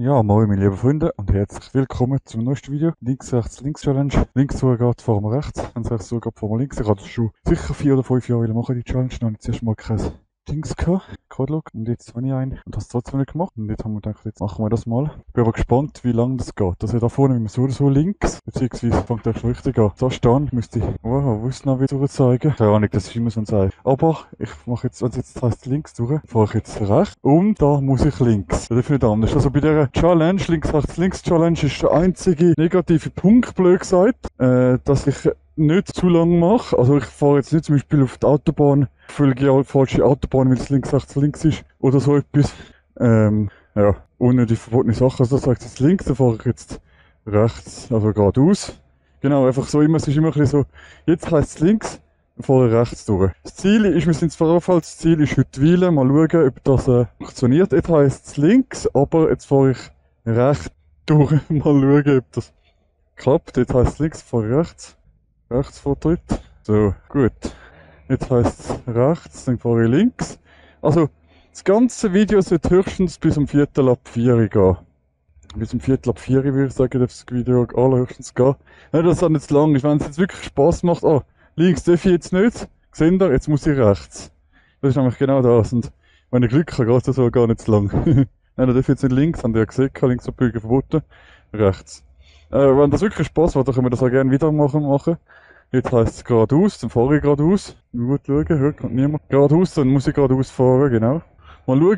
Ja, moin meine lieben Freunde und herzlich willkommen zum neuesten Video. Links, rechts, links Challenge. Links geht vor mir rechts, wenn es rechts geht vor mir links. Ich habe das schon sicher 4 oder 5 Jahre machen, die Challenge. Dann habe ich zuerst mal kein Dings gehabt, Codelog. Und jetzt habe ich einen und das trotzdem nicht gemacht. Und jetzt haben wir gedacht, jetzt machen wir das mal. Ich bin aber gespannt, wie lange das geht. Also da vorne müssen wir so oder so links, beziehungsweise fängt das schon richtig an. Da stehen, müsste ich, wo ist noch wieder zeigen? Keine Ahnung, das ist immer so ein Zeichen. Aber ich mache jetzt, also jetzt heisst links durch, fahre ich jetzt rechts und da muss ich links. Das ist nicht anders. Also bei dieser Challenge, links, rechts, links Challenge ist der einzige negative Punkt, blöd gesagt, dass ich nicht zu lang mache. Also ich fahre jetzt nicht zum Beispiel auf die Autobahn, folge ja falsche Autobahn, weil es links, rechts, links ist oder so etwas. Ja, ohne die verbotene Sache. Also das sagt jetzt links, dann fahre ich jetzt rechts, also geradeaus. Genau, einfach so immer, es ist immer ein bisschen so, jetzt heisst es links, dann fahre ich rechts durch. Das Ziel ist, wir sind zwar auf, das Ziel ist heute Weilen, mal schauen, ob das funktioniert. Jetzt heisst es links, aber jetzt fahre ich rechts durch, mal schauen, ob das klappt. Jetzt heisst es links, fahre ich rechts. Rechtsvortritt. So, gut. Jetzt heisst es rechts, dann fahre ich links. Also, das ganze Video sollte höchstens bis um Viertel ab 4 gehen. Bis um Viertel ab 4 würde ich sagen, darf das Video allerhöchstens gehen. Nicht, dass es nicht zu lang ist. Wenn es jetzt wirklich Spass macht, links darf ich jetzt nicht. Seht ihr, jetzt muss ich rechts. Das ist nämlich genau das. Und wenn ich Glück habe, geht das so gar nicht zu lang. Nein, da darf ich jetzt nicht links, haben die ja gesehen, links abbiegen verboten. Rechts. Wenn das wirklich Spass macht, dann können wir das auch gerne wieder machen. Jetzt heisst es geradeaus, dann fahre ich geradeaus. Gut schauen, hört kommt niemand. Geradeaus, dann muss ich geradeaus fahren, genau. Mal schauen,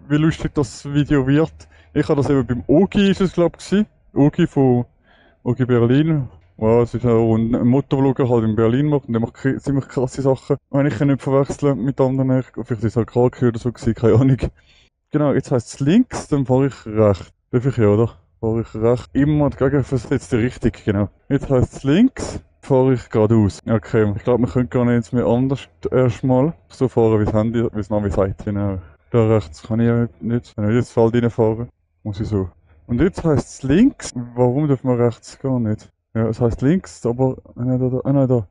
wie lustig das Video wird. Ich habe das eben beim Ogi, ist es glaube ich, Ogi von Ogi Berlin. Wow, es ist auch ein Motovlogger halt in Berlin macht und der macht ziemlich krasse Sachen. Wenn ich ihn nicht verwechseln mit anderen, vielleicht ist es halt Kranke oder so gewesen, keine Ahnung. Genau, jetzt heisst es links, dann fahre ich rechts. Darf ich ja, oder? Fahre ich rechts. Immer gegen versetzt die Richtung, genau. Jetzt heisst es links, fahre ich geradeaus. Okay, ich glaube, wir können gar nicht mehr anders erstmal so fahren, wie das Handy, wie das Navi sagt, genau. Da rechts kann ich ja nicht. Wenn ich jetzt Feld reinfahren, muss ich so. Und jetzt heisst es links. Warum dürfen wir rechts gar nicht? Ja, es heisst links, aber, nein, da.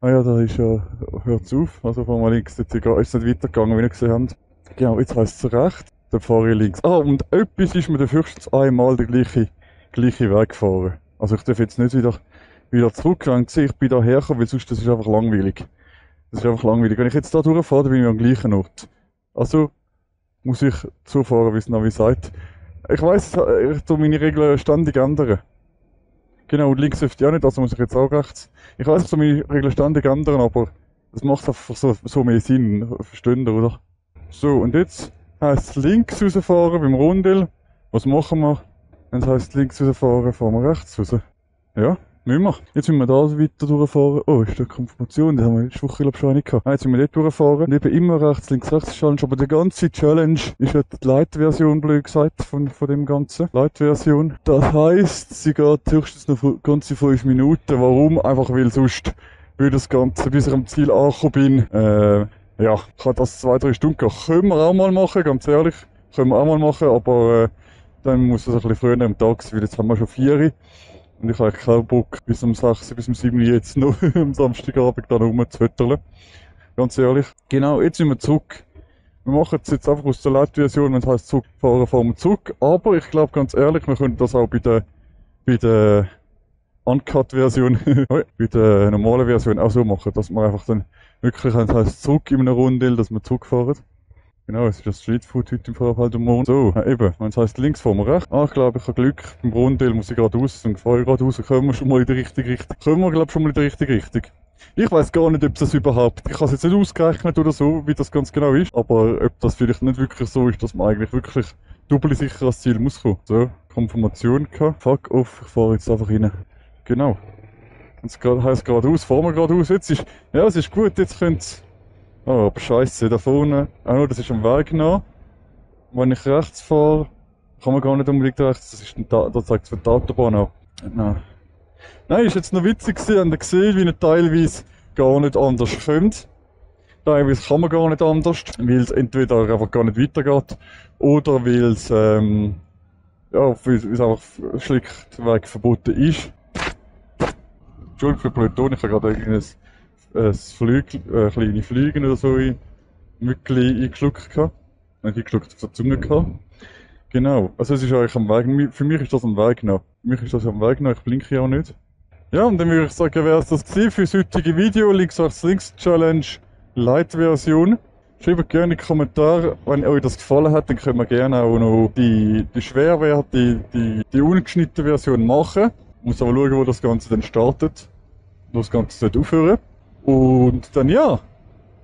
Ah ja, da ist ja, hört's auf. Also fahren wir links, jetzt ist es nicht weitergegangen, wie ihr gesehen habt. Genau, jetzt heisst es rechts, dann fahre ich links. Ah, und etwas ist mir dann höchstens einmal der gleiche Weg gefahren. Also ich darf jetzt nicht wieder zurück, dann sehe ich bin da hergekommen, weil sonst das ist einfach langweilig. Das ist einfach langweilig. Wenn ich jetzt da durchfahre, dann bin ich am gleichen Ort. Also muss ich so fahren, wie es Navi sagt. Ich weiss, ich tue meine Regeln ständig ändern. Genau, und links dürfte ich auch nicht, also muss ich jetzt auch rechts. Ich weiss, ich tue meine Regeln ständig ändern, aber das macht einfach so mehr Sinn. Verstehen ihr, oder? So, und jetzt heisst es links rausfahren beim Rundel. Was machen wir? Wenn es heisst links rausfahren, fahren wir rechts raus. Ja, müssen wir. Jetzt müssen wir da weiter durchfahren. Oh, ist da Konfirmation? Das haben wir letzte Woche, glaube ich, schon nicht gehabt. Jetzt müssen wir dort durchfahren. Und eben immer rechts, links Challenge. Aber die ganze Challenge ist ja die Light-Version, blöd gesagt, von dem Ganzen. Light-Version. Das heisst, sie geht höchstens noch ganze 5 Minuten. Warum? Einfach weil sonst würde das Ganze, bis ich am Ziel angekommen bin, ja, kann das 2-3 Stunden gehen. Können wir auch mal machen, ganz ehrlich. Können wir auch mal machen, aber dann muss es ein bisschen früher am Tag sein, weil jetzt haben wir schon 4 und ich habe keinen Bock, bis um 6, bis um 7 jetzt noch am Samstagabend da rumzuhötterlen. Ganz ehrlich. Genau, jetzt sind wir zurück. Wir machen es jetzt einfach aus der Light-Version, wenn es heisst zurückfahren, fahren wir zurück. Aber ich glaube ganz ehrlich, wir können das auch bei der Uncut-Version, bei der normalen Version auch so machen, dass wir einfach dann wirklich, wenn es heisst zurück in einer Runde, dass wir zurückfahren. Genau, es ist das Streetfood heute im Vorfeld am Morgen. So, eben, wenn es heisst links, fahren wir rechts. Ich glaube, ich habe Glück. Beim Rundel muss ich geradeaus, dann fahre ich geradeaus, kommen wir schon mal in die richtige Richtung. Kommen wir, glaube ich, schon mal in die richtige Richtung. Ich weiss gar nicht, ob das überhaupt, ich habe es jetzt nicht ausgerechnet oder so, wie das ganz genau ist, aber ob das vielleicht nicht wirklich so ist, dass man eigentlich wirklich doppelt sicher ans Ziel muss kommen. So, Konfirmation gehabt. Fuck off, ich fahre jetzt einfach rein. Genau. Jetzt heisst geradeaus, fahren wir geradeaus. Jetzt ist, ja, es ist gut, jetzt könnt's. Oh, aber scheisse, da vorne. Ah, das ist am Weg nach. Wenn ich rechts fahre, kann man gar nicht unbedingt rechts. Das ist da zeigt es von der Autobahn an. Nein, ist jetzt noch witzig gewesen, habt ihr gesehen, wie er teilweise gar nicht anders kommt. Teilweise kann man gar nicht anders, weil es entweder einfach gar nicht weitergeht, oder weil es, ja, weil es einfach schlichtweg verboten ist. Entschuldigung für Pluton, ich habe gerade irgendein kleine Fliegen oder so Mückli eingeschluckt gehabt. Nicht eingeschluckt, auf der Zunge gehabt. Genau. Also es ist eigentlich am Weg. Für mich ist das am Weg noch. Für mich ist das am Weg noch. Ich blinke ja auch nicht. Ja, und dann würde ich sagen, wäre es das gewesen für das heutige Video. Links, rechts, links Challenge Light-Version. Schreibt gerne in die Kommentare, wenn euch das gefallen hat, dann können wir gerne auch noch die Schwerwerte, die ungeschnittene Version machen. Muss aber schauen, wo das Ganze dann startet. Wo das Ganze aufhören. Und dann ja,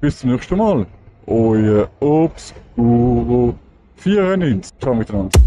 bis zum nächsten Mal. Euer Obscuro 94. Ciao miteinander.